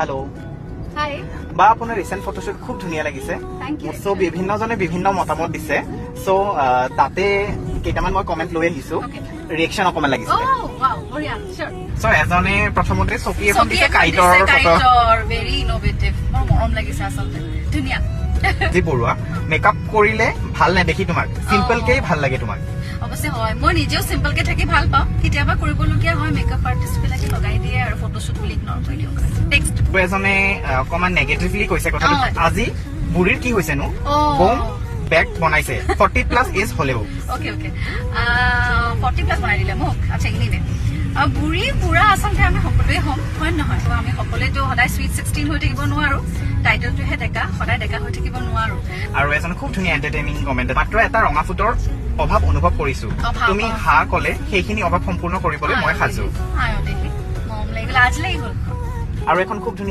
Hello'. হাই। বা, আপোনাৰ recent photoshoot খুব ধুনীয়া লাগিছে। Thank you. চ' বিভিন্নজনে বিভিন্ন মতামত দিছে। চ' তাতে কেইটামান মই কমেণ্ট লৈ আহিছো। ৰিয়েকশ্যন অকণমান লাগিছিলে। Oh, wow, বঢ়িয়া, sure. চ' এজনে প্ৰথমতে চকী এখন চকী দিছে, এখন কাঁইটৰ দিছে, ফটো। কাঁইটৰ, very innovative. বৰ মৰম লাগিছে আচলতে, ধুনীয়া। জি বৰুৱা, মেকআপ কৰিলে ভাল নেদেখি তোমাক, চিম্পলকেই ভাল লাগে তোমাক। অৱশ্যে হয়, মই নিজেও চিম্পল কে থাকি ভাল পাওঁ। কেতিয়াবা কৰিবলগীয়া হয়, মেকআপ আৰ্টিষ্ট বিলাকে লগাই দিয়ে আৰু ফটোশ্বুট বুলি ইগন'ৰ কৰি দিওঁ। নেক্সট। আৰু এজনে অকণমান নেগেটিভলি কৈছে কথাটো, আজি বুঢ়ীৰ কি হৈছেনো, বম বেক বনাইছে 40+ এজ হলেও। অ'কে অ'কে 40+ বনাই দিলে মোক। আচ্ছা, এনিৱে, বুঢ়ী বুঢ়া আচলতে আমি সকলোৱে হ'ম, হয় নে নহয়? ত' আমি সকলোৱেতো সদায় চুইট 16 হৈ থাকিব নোৱাৰো। টাইটেলটোহে ডেকা, সদায় ডেকা হৈ থাকিব নোৱাৰো। আৰু এজন খুব ধুনীয়া এণ্টাৰটেইনিং কমেণ্ট, মাত্ৰ এটা ৰঙা ফুটৰ অভাৱ অনুভৱ কৰিছো, অভাৱ, তুমি হা কলে সেইখিনি অভাৱ সম্পূৰ্ণ কৰিবলৈ মই সাজু। আয় দেহি, মৰম লাগি গ'ল, আজি লাগি গ'ল। আৰু এখন খুব ধুনীয়া